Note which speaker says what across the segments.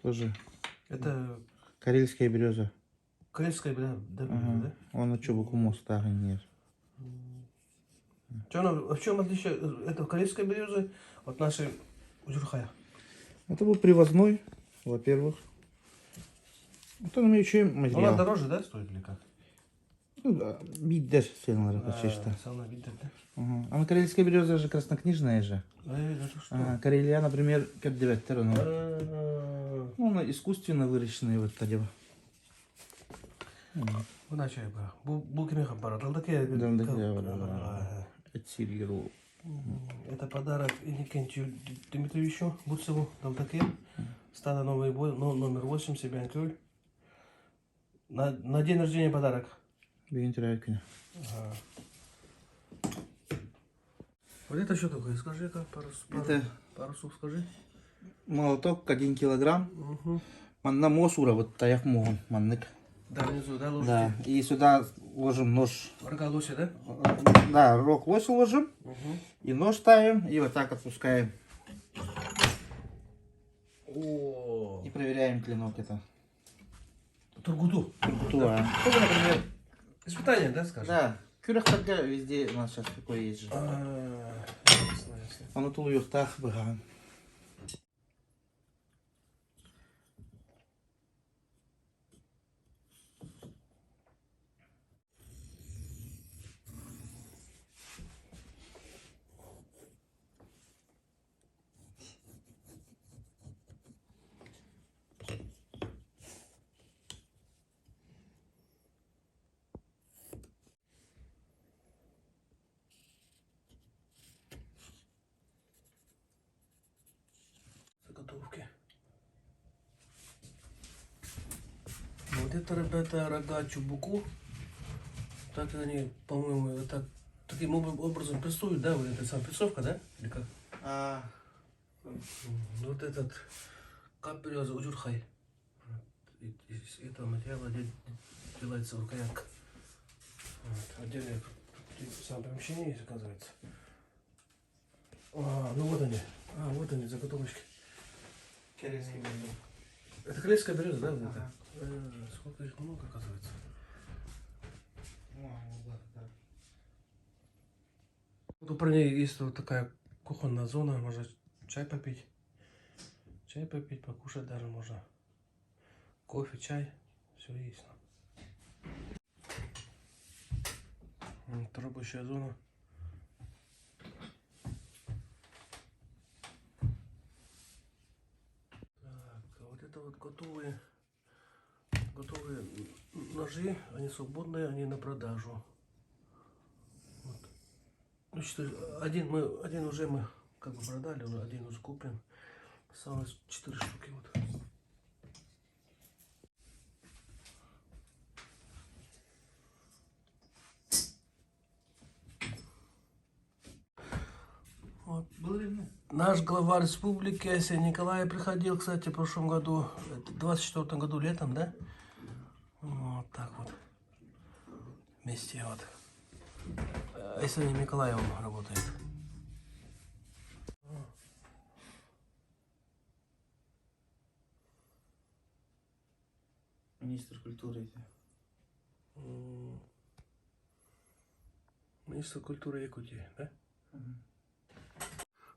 Speaker 1: Тоже.
Speaker 2: Это
Speaker 1: Карельская береза.
Speaker 2: Карельская береза, да,
Speaker 1: Ага.
Speaker 2: да?
Speaker 1: Он чубуку мостах нет.
Speaker 2: Че она, в чем отличие этого карельской березы от нашей удюрхая?
Speaker 1: Это был привозной, во-первых. Это у меня еще и
Speaker 2: Она
Speaker 1: материал.
Speaker 2: дороже, да, стоит или как?
Speaker 1: Ну, да, Бидер сыналары почти.
Speaker 2: Самая бидер, да?
Speaker 1: Ага. А на карельская береза же краснокнижная же.
Speaker 2: Эй, да ты что?
Speaker 1: А, Карелия, например, как девятеро, ну,
Speaker 2: А,
Speaker 1: ну, она искусственно выращенная вот та дева.
Speaker 2: Мына чай ба. Бу бу кимиэхэ баар? Далдакия.
Speaker 1: Далдакия бар. Этсиргеру.
Speaker 2: Это подарок Иннокентию Дмитриевичу Бурцеву, Далдаке. Стадо Новый бой, но номер 8, Себянкюль. На день рождения подарок.
Speaker 1: Бүгүн төрөөбүт күнэ.
Speaker 2: Ага. Вот это что такое? Скажи-ка пару, пару,
Speaker 1: Это
Speaker 2: пару слов скажи.
Speaker 1: молоток 1 килограмм.
Speaker 2: Угу.
Speaker 1: Манна муос уурабыт, тайах муоһун, маннык.
Speaker 2: Да, внизу, да, ложите?
Speaker 1: Да, и сюда ложим нож.
Speaker 2: Рога лося, да?
Speaker 1: Да, рог лося ложим,
Speaker 2: Угу.
Speaker 1: и нож ставим, и вот так отпускаем.
Speaker 2: О,
Speaker 1: И проверяем клинок это.
Speaker 2: Тургуту.
Speaker 1: Тургуту, а. Чтобы, например,
Speaker 2: Испытание, да, скажем?
Speaker 1: да, күрэхтэргэ везде у нас сейчас такое есть же.
Speaker 2: А, ясно, ясно.
Speaker 1: Ону тулуйуохтаах быһаҕын.
Speaker 2: Заготовки. Вот это, ребята, рога чубуку. Так они, по-моему, вот так, таким образом прессуют, да, вот эта сам прессовка, да? Или как?
Speaker 1: А,
Speaker 2: Вот этот кап березы удюрхай. Из этого материала делается рукоятка. Вот, отдельное сам помещение есть, оказывается. А, ну вот они. А, вот они, заготовочки.
Speaker 1: Карельский береза.
Speaker 2: Это карельская береза, да, вот это?
Speaker 1: Ага.
Speaker 2: Сколько их много, оказывается. Вот у парней есть вот такая кухонная зона, можно чай попить. Чай попить, покушать даже можно. Кофе, чай, все есть. Вот рабочая зона. Так, а вот это вот готовые ножи, они свободные, они на продажу. Вот. Ну, четыре, один, мы, один уже мы как бы продали, уже один уже куплен. Осталось 4 штуки. Вот. Вот. Наш глава республики Айсен Николай приходил, кстати, в прошлом году, это в 24 году летом, да? Вот так вот. Вместе вот. Айсеном Николаевым работает.
Speaker 1: Министр культуры.
Speaker 2: Министр культуры Якутии, да?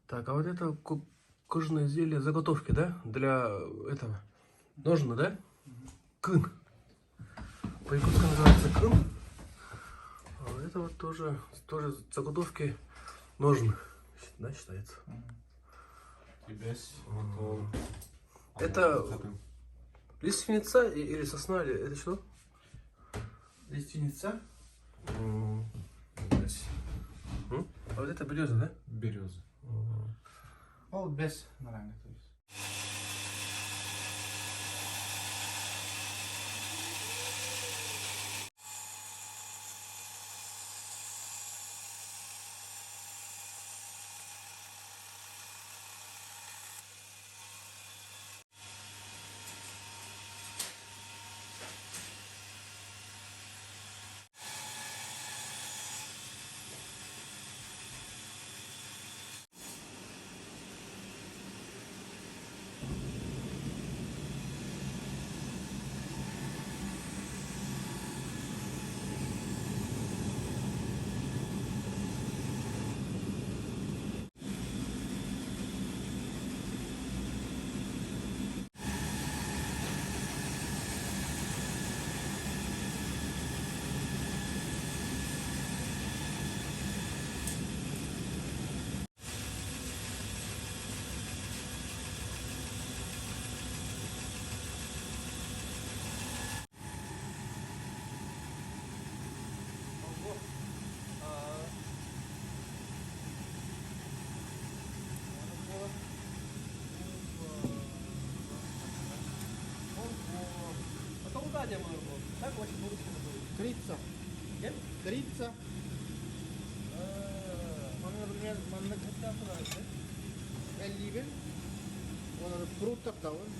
Speaker 2: Так, а вот это кожаное изделие заготовки, да? Для этого. Ножны, да? Кын. По-якутски называется кын. А вот это вот тоже заготовки ножны, да, считается? Это лиственница или сосна, или это что?
Speaker 1: Лиственница?
Speaker 2: А вот это береза, да?
Speaker 3: Береза.
Speaker 1: Ол бэс наранга, то есть. Корица. Корица. Манна, например, маннык эллиибин, уонна прут тардабын,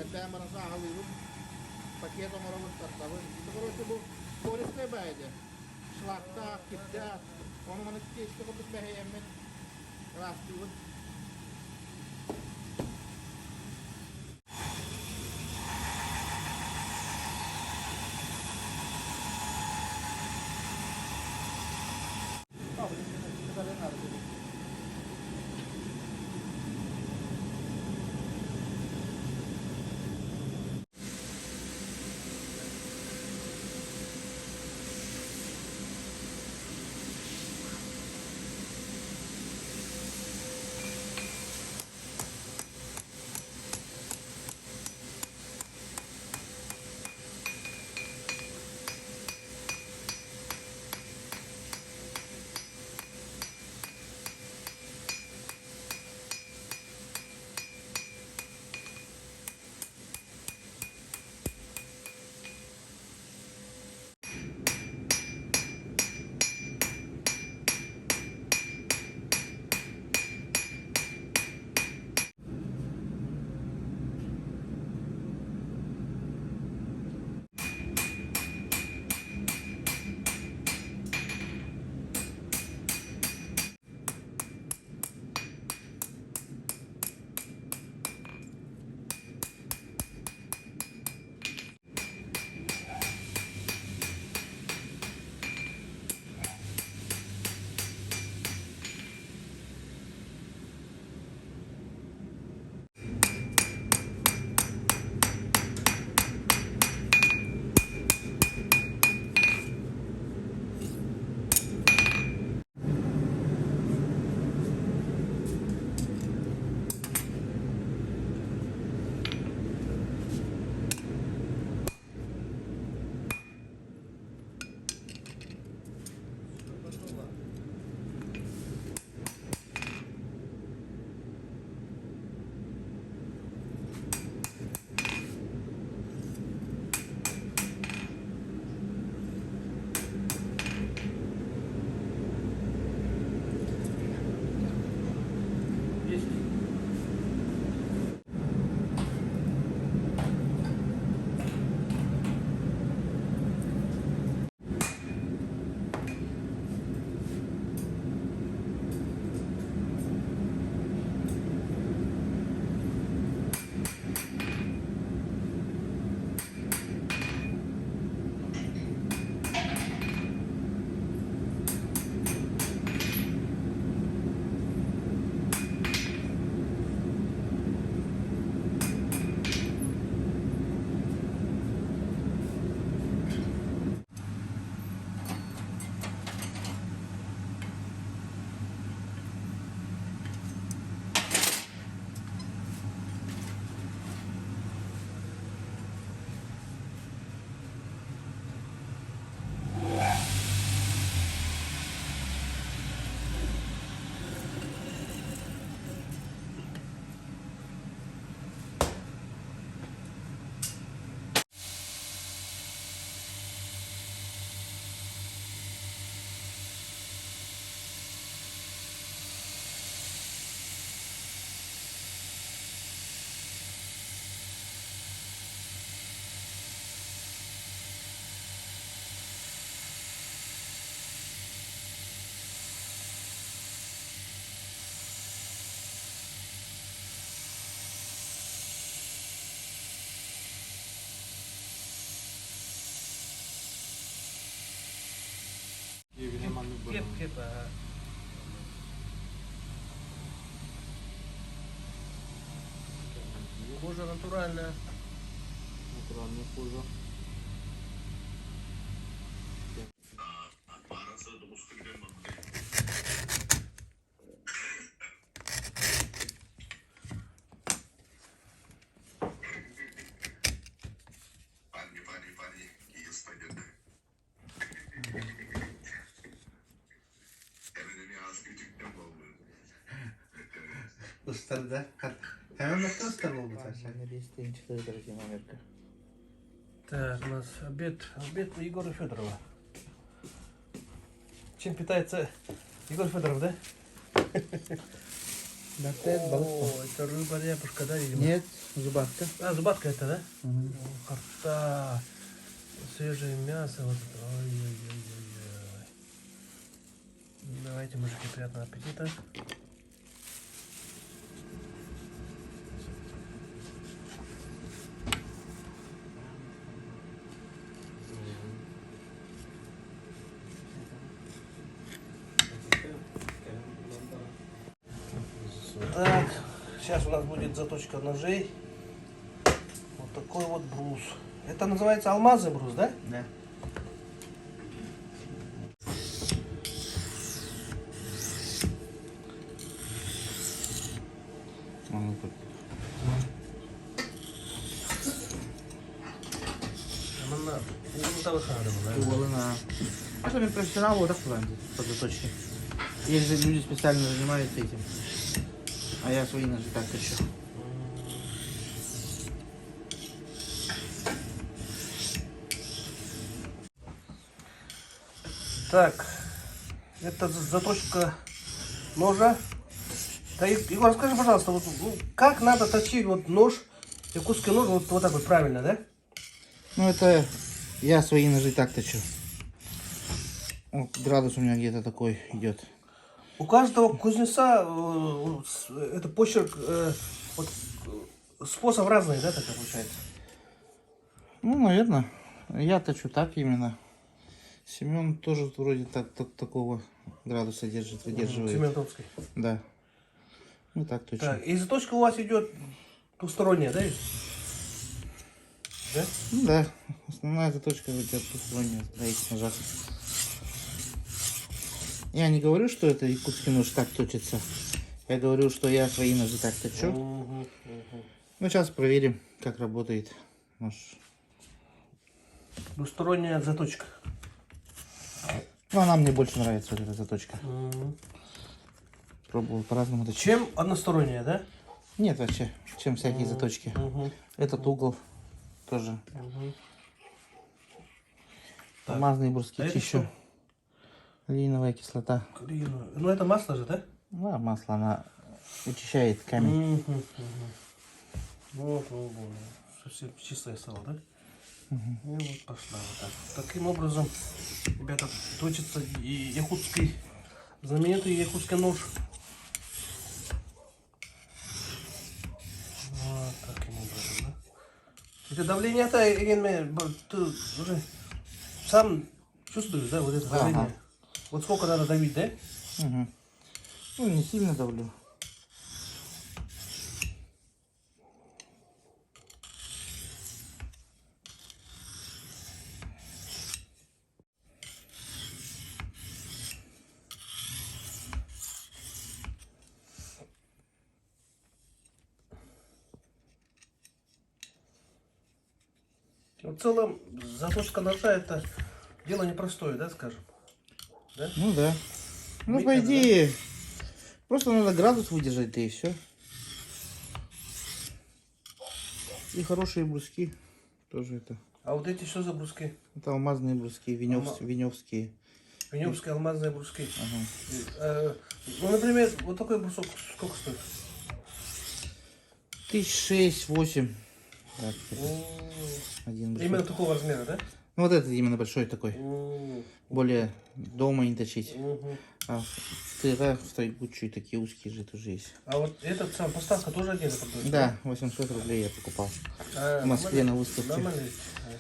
Speaker 1: эрдээн баран сааһылыыбын, пакет оҥоробун тардабын. Короче, бу пористай баайа диэн. Шлактаах, кирдээх, ону маны тиэстэ курдук мэһэйэммин ыраастыыбын.
Speaker 2: Кеп, кеп, Кожа натуральная.
Speaker 1: Натуральная кожа. Ыстарда. Hemen bakka ыстар буолбута. Манна биэс тыһыынча тыһыгар Америка.
Speaker 2: Так, у нас обед, обед у Егора Федорова. Чем питается Егор Федоров, да? О, это рыба ряпушка, да, видимо?
Speaker 1: Нет, зубатка.
Speaker 2: А, зубатка это, да? Угу. Карта, свежее мясо. Вот это. Ой-ой-ой-ой. Давайте, мужики, приятного аппетита. Так, сейчас у нас будет заточка ножей. Вот такой вот брус. Это называется алмазный брус, да?
Speaker 1: Да. Это мне профессионал вот так под заточки. Есть же люди специально занимаются этим. А я свои ножи так точу.
Speaker 2: Так, это заточка ножа. Да, Егор, скажи, пожалуйста, вот, ну, как надо точить вот нож, якутский нож, вот, вот так вот правильно, да?
Speaker 1: Ну, это я свои ножи так точу. Вот градус у меня где-то такой идет.
Speaker 2: У каждого кузнеца это почерк, вот, способ разный, да, тогда получается?
Speaker 1: Ну, наверное. Я точу так именно. Семен тоже вроде так, так такого градуса держит, выдерживает.
Speaker 2: Семен Томский.
Speaker 1: Да. Ну так точно.
Speaker 2: Так, и заточка у вас идет двусторонняя, да? Да?
Speaker 1: Ну да. Основная заточка идет двусторонняя на этих ножах. Я не говорю, что это якутский нож так точится. Я говорю, что я свои ножи так точу.
Speaker 2: Угу, угу.
Speaker 1: Ну, сейчас проверим, как работает нож.
Speaker 2: Двусторонняя заточка.
Speaker 1: Ну, она мне больше нравится, вот эта заточка.
Speaker 2: Угу.
Speaker 1: Пробовал по-разному точить.
Speaker 2: Чем односторонняя, да?
Speaker 1: Нет, вообще, чем всякие заточки.
Speaker 2: Угу.
Speaker 1: Этот угол тоже.
Speaker 2: Угу. Так.
Speaker 1: Алмазные бруски
Speaker 2: А это
Speaker 1: чищу.
Speaker 2: что?
Speaker 1: Линовая кислота.
Speaker 2: Клину. Ну это масло же, да?
Speaker 1: Да, масло, она очищает камень.
Speaker 2: Угу, угу. Вот, вот, вот. Совсем чистая стала, да?
Speaker 1: Угу.
Speaker 2: И вот пошла вот так. Таким образом, ребята, точится и якутский, знаменитый якутский нож. Вот таким образом, да? Это давление-то, ты уже сам чувствуешь, да, вот это давление?
Speaker 1: Ага.
Speaker 2: Вот сколько надо давить, да?
Speaker 1: Угу. Ну, не сильно давлю.
Speaker 2: Ну, в целом, заточка ножа это дело непростое, да, скажем? Да?
Speaker 1: Ну да. Ну,
Speaker 2: Уметь
Speaker 1: по
Speaker 2: надо,
Speaker 1: идее, просто надо градус выдержать, да и все. И хорошие бруски тоже это.
Speaker 2: А вот эти что за бруски?
Speaker 1: Это алмазные бруски, веневские.
Speaker 2: Веневские алмазные бруски.
Speaker 1: Ага.
Speaker 2: Ну, например, вот такой брусок сколько стоит?
Speaker 1: 1006-8. Так, один брусок.
Speaker 2: Именно такого размера, да?
Speaker 1: Ну, вот этот именно большой такой. Более дома не точить.
Speaker 2: Мгм.
Speaker 1: А в тыра, в тайгу чуть такие узкие же тоже есть.
Speaker 2: А вот этот сам поставка тоже отдельно продается?
Speaker 1: Да, 800 рублей я покупал.
Speaker 2: А,
Speaker 1: В Москве
Speaker 2: нормально.
Speaker 1: на выставке.
Speaker 2: Нормально.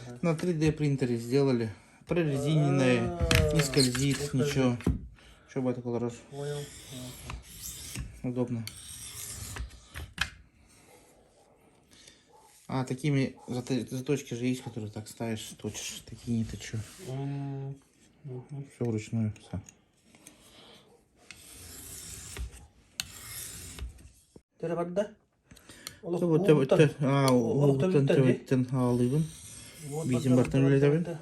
Speaker 2: Ага.
Speaker 1: На 3D принтере сделали. Прорезиненное, не скользит,
Speaker 2: Не скользит.
Speaker 1: ничего. Что бы это раз?
Speaker 2: Понял.
Speaker 1: Удобно. А, такими заточки же есть, которые так ставишь, точишь. Такие не точу.
Speaker 2: Мгм.
Speaker 1: Все вручную сам.
Speaker 2: Терабарда?
Speaker 1: Видим бартан үлеләбин.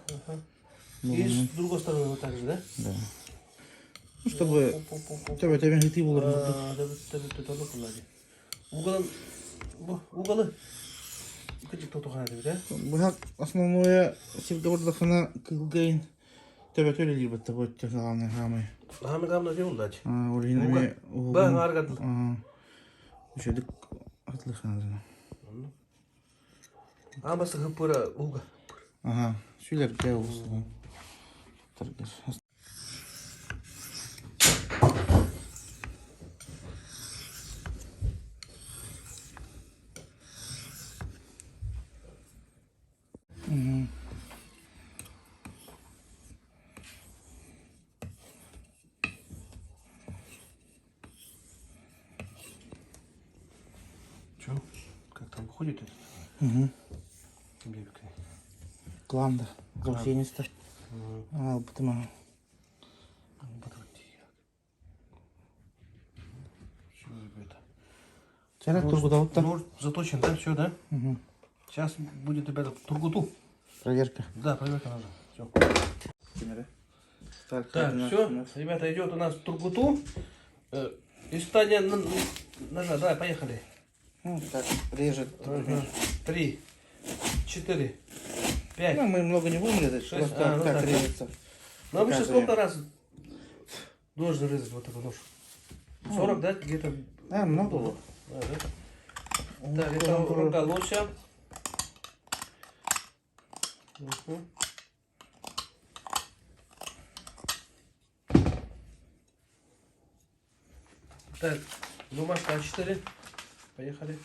Speaker 2: И с другой стороны вот так же, да?
Speaker 1: Да. Ну, чтобы төбө төбөн хити болор.
Speaker 2: Уголы. Уголы. Кыдьык тотухан эбит, э?
Speaker 1: Быһах основное сиргэ бардахына кыылгайын төбөтө үлэлиир бытта бу главное хаамай.
Speaker 2: Самое главное дело дать.
Speaker 1: Ол иһин эмиэ
Speaker 2: Ба аңааргадыл.
Speaker 1: Үчүгдүк атлыхаадына.
Speaker 2: Аамасы хыппыра уга.
Speaker 1: Ага, сүлэргэ уустугун. Таргар.
Speaker 2: Че? Как там выходит этот?
Speaker 1: Угу.
Speaker 2: Бебекай.
Speaker 1: Кланда. Гусеница. А, потому.
Speaker 2: Все, ребята.
Speaker 1: Вчера тургутаутта.
Speaker 2: Нож заточен, да? Все, да?
Speaker 1: Угу.
Speaker 2: Сейчас будет, ребята, тургуту.
Speaker 1: Проверка.
Speaker 2: Да, проверка ножа. Все.
Speaker 1: Так,
Speaker 2: Так, все, ребята, идет у нас тургуту. Испытание ножа. Давай, поехали.
Speaker 1: Ну, так, режет.
Speaker 2: Ага. Три, четыре, пять.
Speaker 1: Ну, мы много не будем резать,
Speaker 2: Шесть.
Speaker 1: просто
Speaker 2: А, ну
Speaker 1: так
Speaker 2: так, да.
Speaker 1: режется.
Speaker 2: Ну, обычно
Speaker 1: Показываем.
Speaker 2: сколько раз должен резать вот этот нож? 40, да, где-то?
Speaker 1: А, много было.
Speaker 2: А, да? Так, это рука лося. Мгм. Так, бумажка А4. Поехали.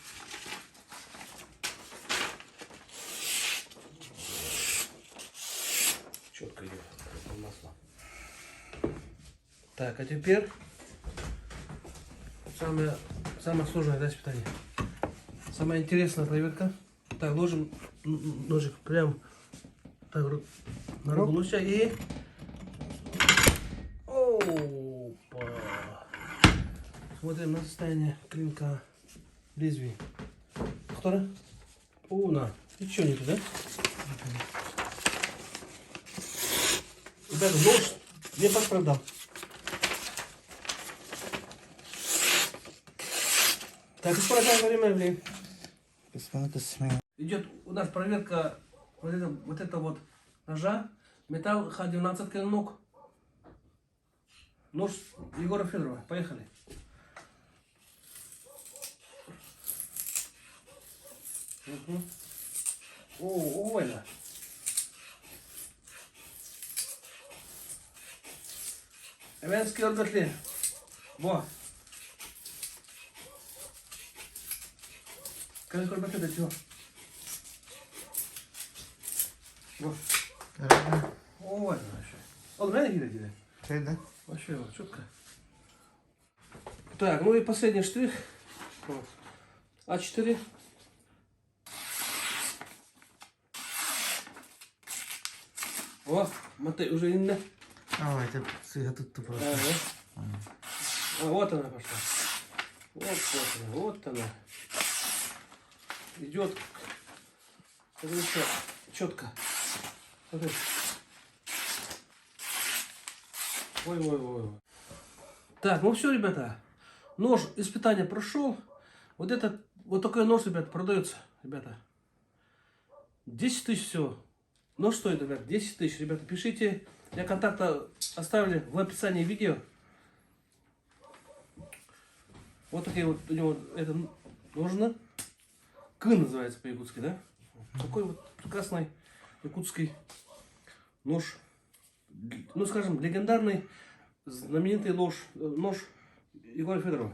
Speaker 2: Четко идет по маслу. Так, а теперь самое, самое сложное, да, испытание. Самая интересная проверка. Так, ложим ножик прям так, на руку лося и... Опа! Смотрим на состояние клинка лезвия. Вторая. Уна. Ничего нету, да? Ребята, нож не пострадал. Так, сколько время, блин? Идет у нас проверка вот это вот ножа. Металл Х12 клинок. Нож Егора Федорова. Поехали. Угу. О, ой, да. Эвенский ордатли. Во. Скажи, сколько это чего? Во. Ой, вообще. Он реально гиде, гиде.
Speaker 1: Да?
Speaker 2: Вообще, вот, четко. Так, ну и последний штрих. Вот. А4. О, смотри, уже не.
Speaker 1: А, это сыга тут
Speaker 2: А,
Speaker 1: просто.
Speaker 2: да? А, вот она пошла. Вот, вот она, вот она. Идет, как говорится, четко. Смотри. Ой, ой, ой. ой. Так, ну все, ребята. Нож испытания прошел. Вот этот, вот такой нож, ребят, продается, ребята. 10 тысяч всего. Нож стоит, ребят, 10 тысяч. Ребята, пишите. Я контакты оставлю в описании видео. Вот такие вот у него это нужно. Кын называется по-якутски, да? Такой вот прекрасный якутский нож. Ну, скажем, легендарный, знаменитый нож Егора Федорова.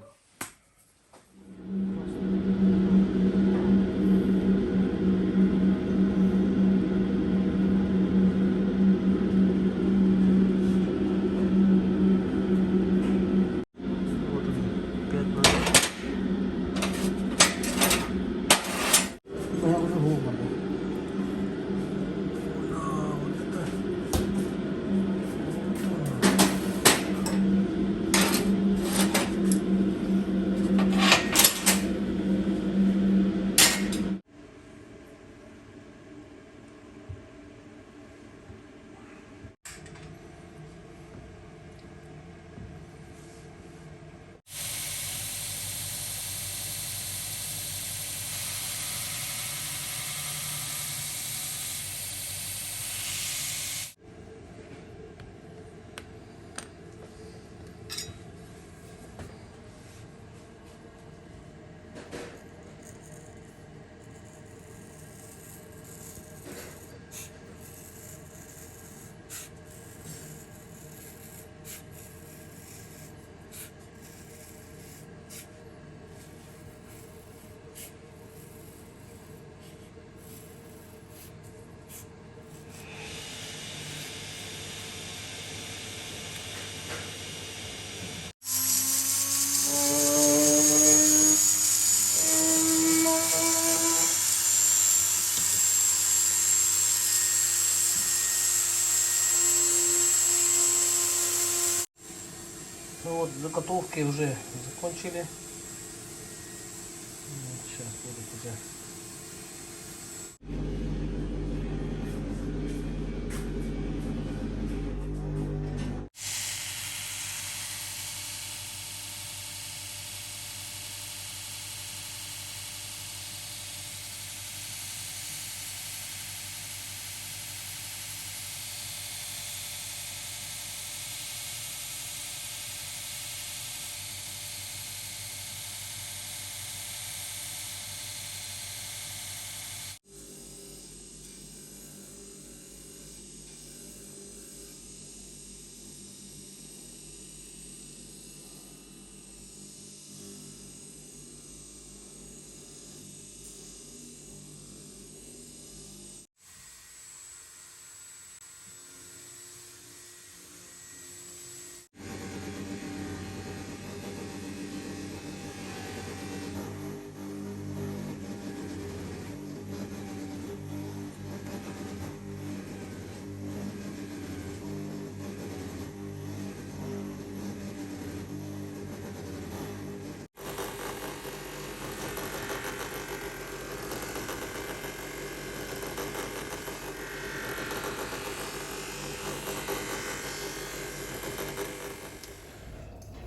Speaker 2: Вот он, пять ножей.
Speaker 1: Я уже голову.
Speaker 2: Да, вот это. Ну вот, заготовки уже закончили. Сейчас будут уже.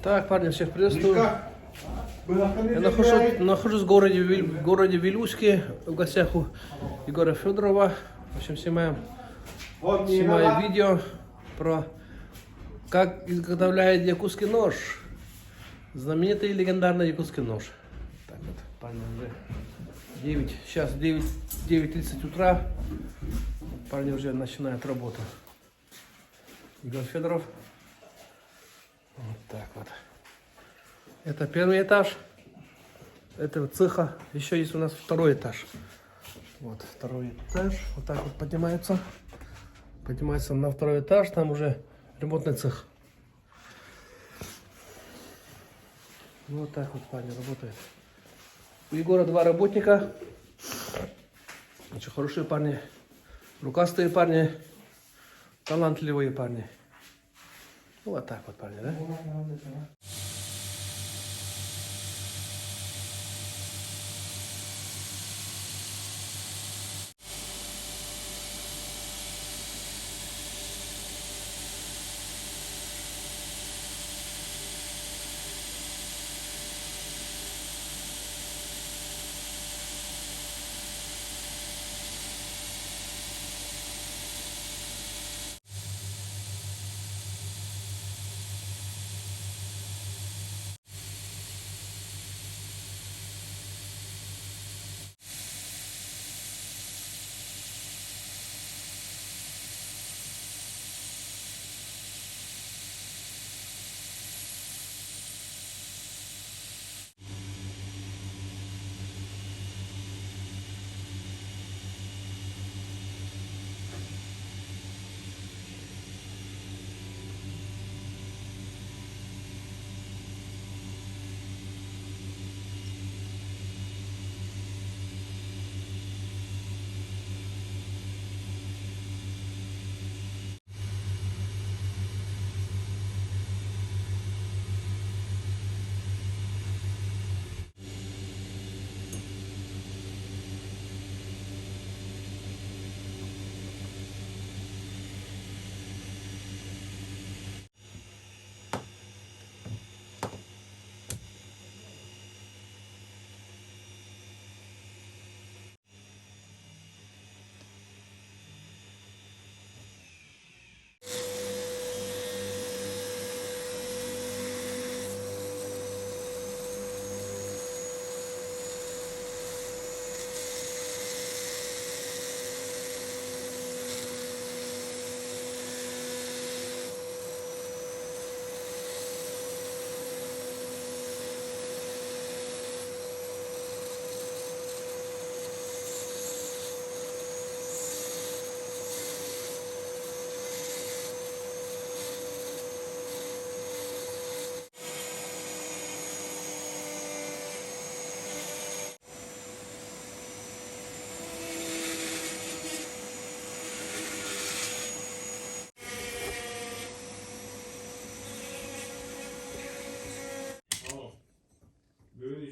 Speaker 2: Так, парни, всех приветствую. Я нахожусь в городе Вилюйске, в гостях у Егора Федорова. В общем, снимаю видео про как изготовляет якутский нож. Знаменитый легендарный якутский нож. Так вот, парни уже 9, сейчас 9, 9:30 утра. Парни уже начинают работу. Егор Федоров. Вот так вот. Это первый этаж этого цеха. Еще есть у нас второй этаж. Вот второй этаж. Вот так вот поднимается. Поднимается на второй этаж. Там уже ремонтный цех. Ну, вот так вот парень работает. У Егора два работника. Очень хорошие парни. Рукастые парни. Талантливые парни. Ну, вот так вот парни, да?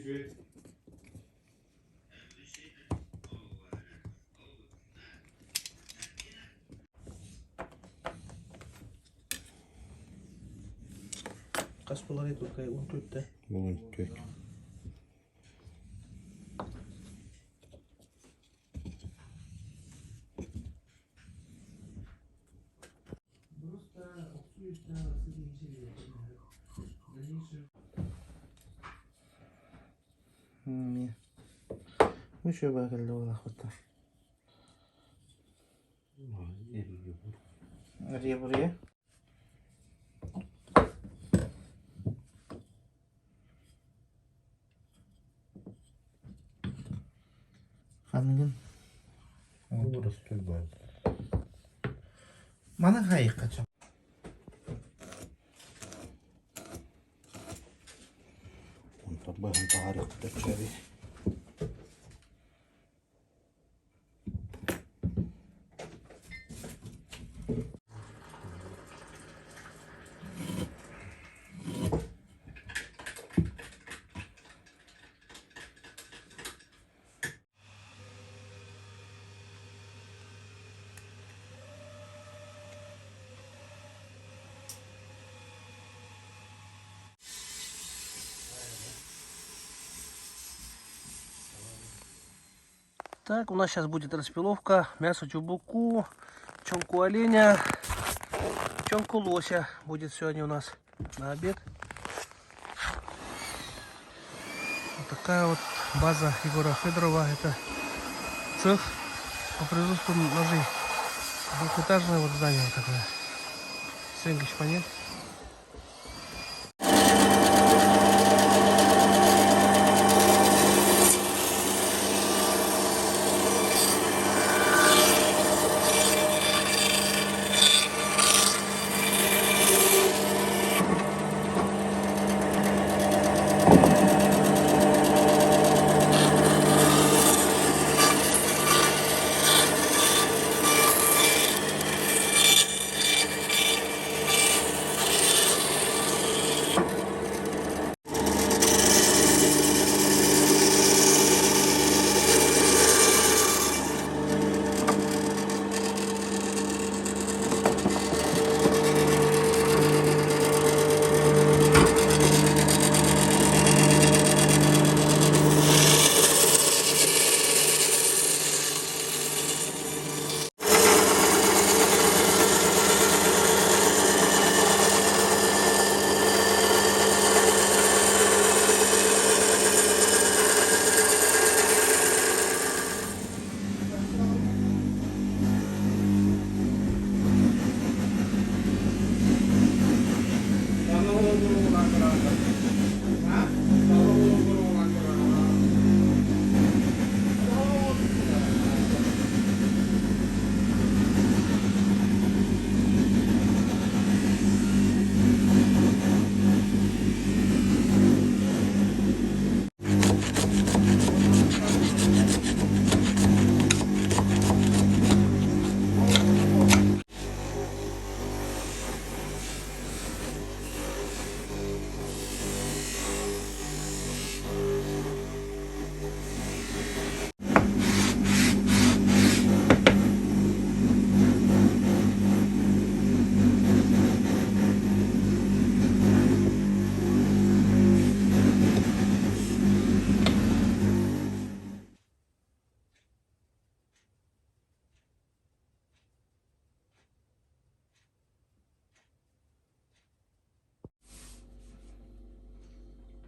Speaker 2: Хас буоларый туркай 14 да?
Speaker 1: 14. Еще бакалда буолахпыттар. Ребры. Ханыгын? Маны хайыкка чап.
Speaker 3: Онтон быһан таһаарыахпыт өччөбүй.
Speaker 2: Так, у нас сейчас будет распиловка мясо чубуку, чонку оленя, чонку лося будет сегодня у нас на обед. Вот такая вот база Егора Федорова. Это цех по производству ножей. Двухэтажное вот здание вот такое. Сэндвич панель.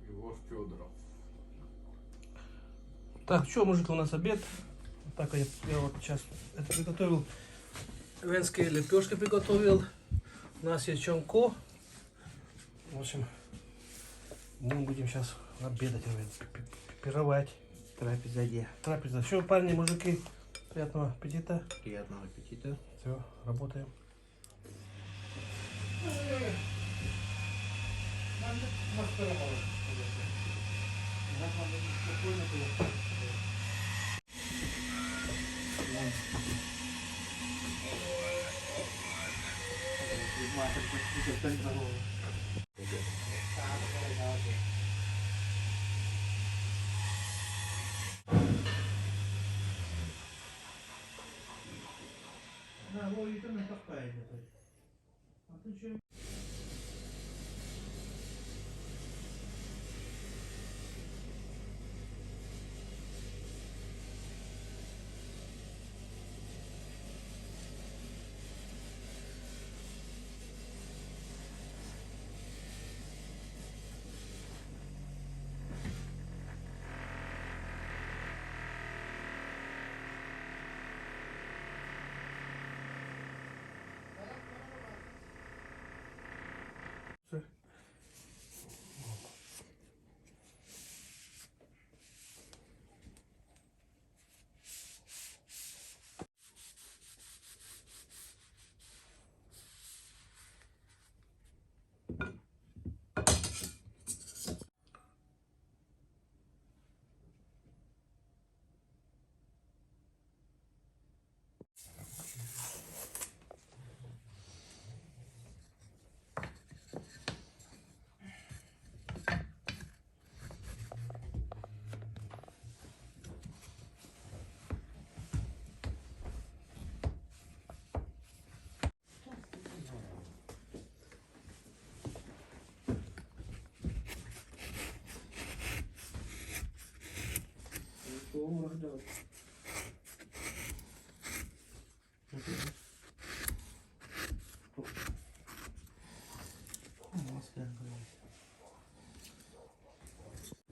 Speaker 4: Егор Федоров.
Speaker 2: Так, что, мужик, у нас обед. Вот так я вот сейчас это приготовил. Венские лепешки приготовил. У нас есть чонко. В общем, мы будем сейчас обедать, пировать.
Speaker 1: Трапеза где?
Speaker 2: Трапеза. Все, парни, мужики, приятного аппетита.
Speaker 1: Приятного аппетита.
Speaker 2: Все, работаем.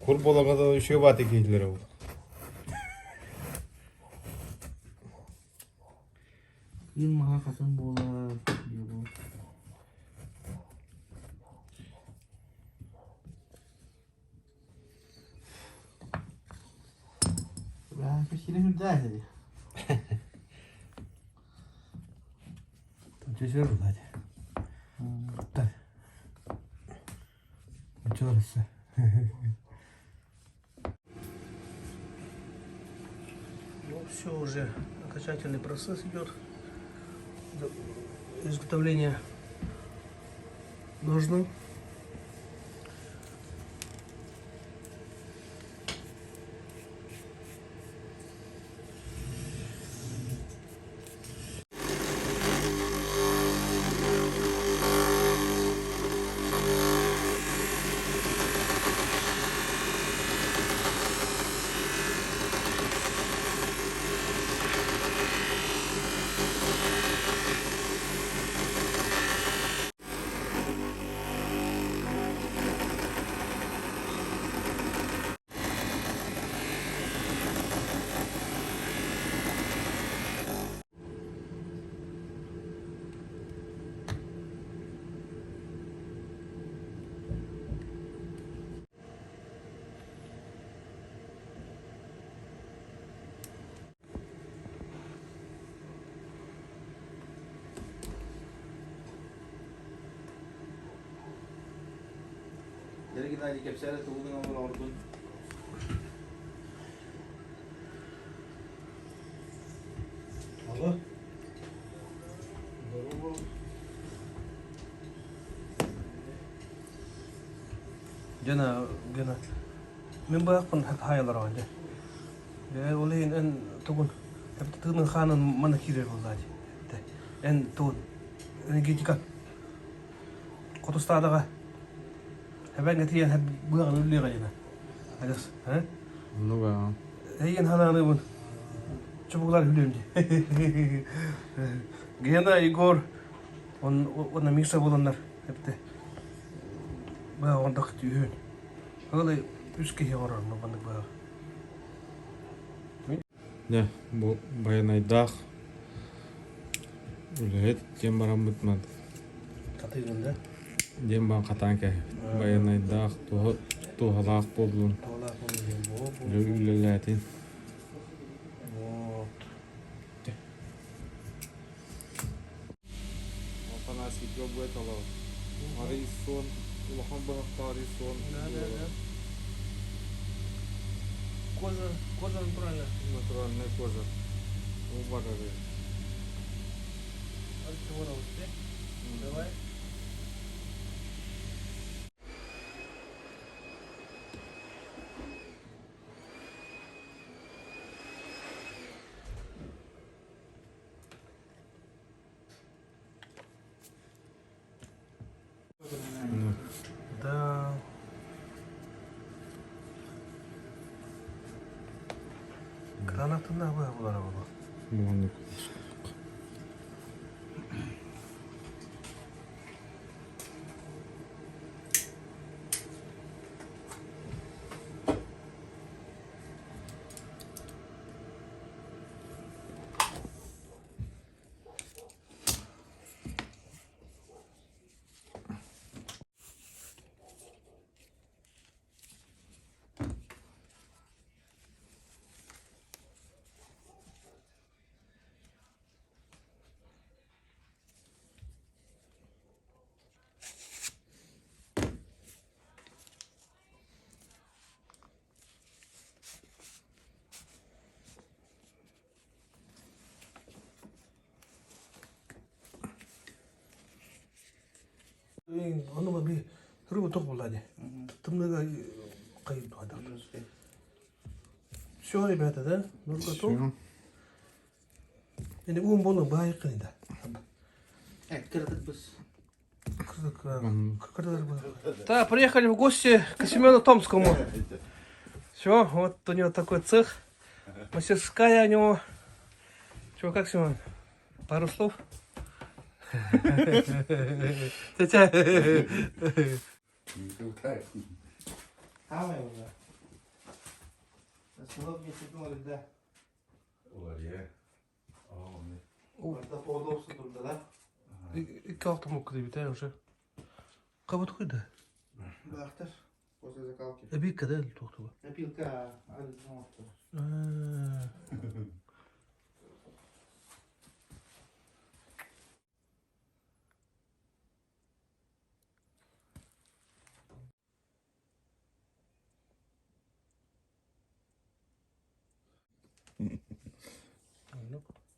Speaker 4: Кур буоларга да үчүгэй бааты киһилэрэ ол.
Speaker 1: Кыын маһа хатын буолар диэбу. Кэпсиирэ сүрдээх ини.
Speaker 2: Чөчөр булаат. Куттар. Оччолор өссө. Ну, все уже, окончательный процесс идет. Изготовление должно.
Speaker 3: Дьэ, Геннадий, кэпсээ тугу гынан олороргун?
Speaker 2: Алло.
Speaker 1: Здорово.
Speaker 2: Гена, Гена. Мин быһахпын хаайалар дьэ. Дьэ, ол иһин эн тугун тыынын хаанын манна киирэр буоллаа дии. Эн тугун энергетика хотустаадаҕа эбэҥҥэ тиийэн быаҕын үллүөҕэ диэнэ. Адьас, э?
Speaker 4: Ну да.
Speaker 2: Эйигин ханааныбын чубугулар хүлүөм дии. Гена, Егор, он уонна Миша буоланнар эпте быһа оҥордох түүһүн. Ыалы үс киһи оҥорор маннык быһа.
Speaker 4: Дьэ, бу Байанайдаах үлэһит диэн бараммыт ман
Speaker 2: Хатыыгын да?
Speaker 4: диэн баран хатаан кээһэбит. Байанайдаах туһа туһалаах буоллун,
Speaker 2: Туһалаах буоллун диэн буо
Speaker 4: үлэлээтин.
Speaker 2: Вот.
Speaker 4: Афанасийга будет олор. Арый суон, улахан быһахтаах арый суон.
Speaker 2: Да, да, да. Кожа, кожа натуральная.
Speaker 4: Натуральная кожа. Убарары.
Speaker 2: Давай. Тына булара буолуо.
Speaker 4: Маннык.
Speaker 2: Ону би рыба тох буолла дии. Тымныыга хайын туһайдах. Все, ребята, да? Ну, готов. Ini уум болу баайыккын да. Да, приехали в гости к Семену Томскому. Все, вот у него такой цех. Мастерская у него. Чего, как, Семен? Пару слов? Тетя. Икки автомобиль кыдыбыта уже. Кабыт куйда.
Speaker 1: Бахтар. После закалки.
Speaker 2: Эбикка да туохтуба.
Speaker 1: Опилка.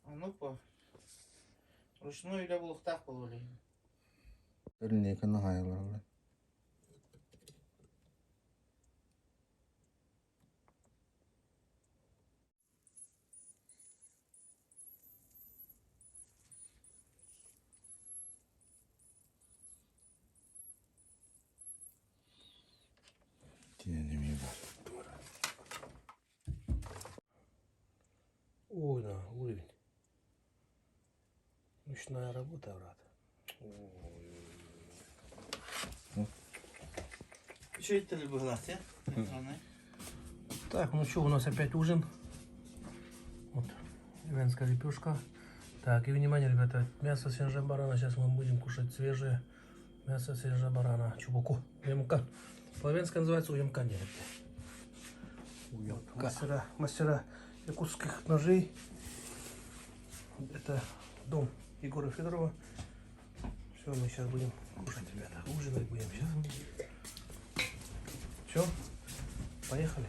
Speaker 1: Ну по. Ручной үлэ булуктаах буолуо.
Speaker 3: Линейка наһаайылар. Тиэнэмиэ бар.
Speaker 2: Ой, на уровень. Ручная работа, брат.
Speaker 1: Үчүгэй быһылаах те.
Speaker 2: Так, ну что, у нас опять ужин. Вот, венская лепешка. Так, и внимание, ребята, мясо свежего барана. Сейчас мы будем кушать свежее мясо свежего барана. Чубуку. Уямка. По-венски называется уямка, нет. Уямка. Мастера, мастера якутских ножей. Это дом Егора Федорова. Все, мы сейчас будем кушать, ребята. Ужинать будем сейчас. Все, поехали.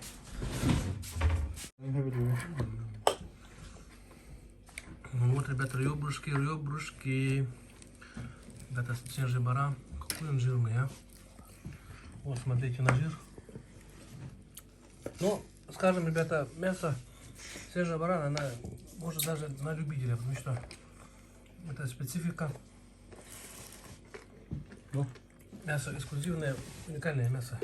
Speaker 2: Ну вот, ребята, ребрышки, ребрышки. Ребята, свежий баран. Какой он жирный, а? Вот, смотрите на жир. Ну, скажем, ребята, мясо свежего барана, она может даже на любителя, потому что это специфика.
Speaker 3: Ну.
Speaker 2: Мясо эксклюзивное, уникальное мясо.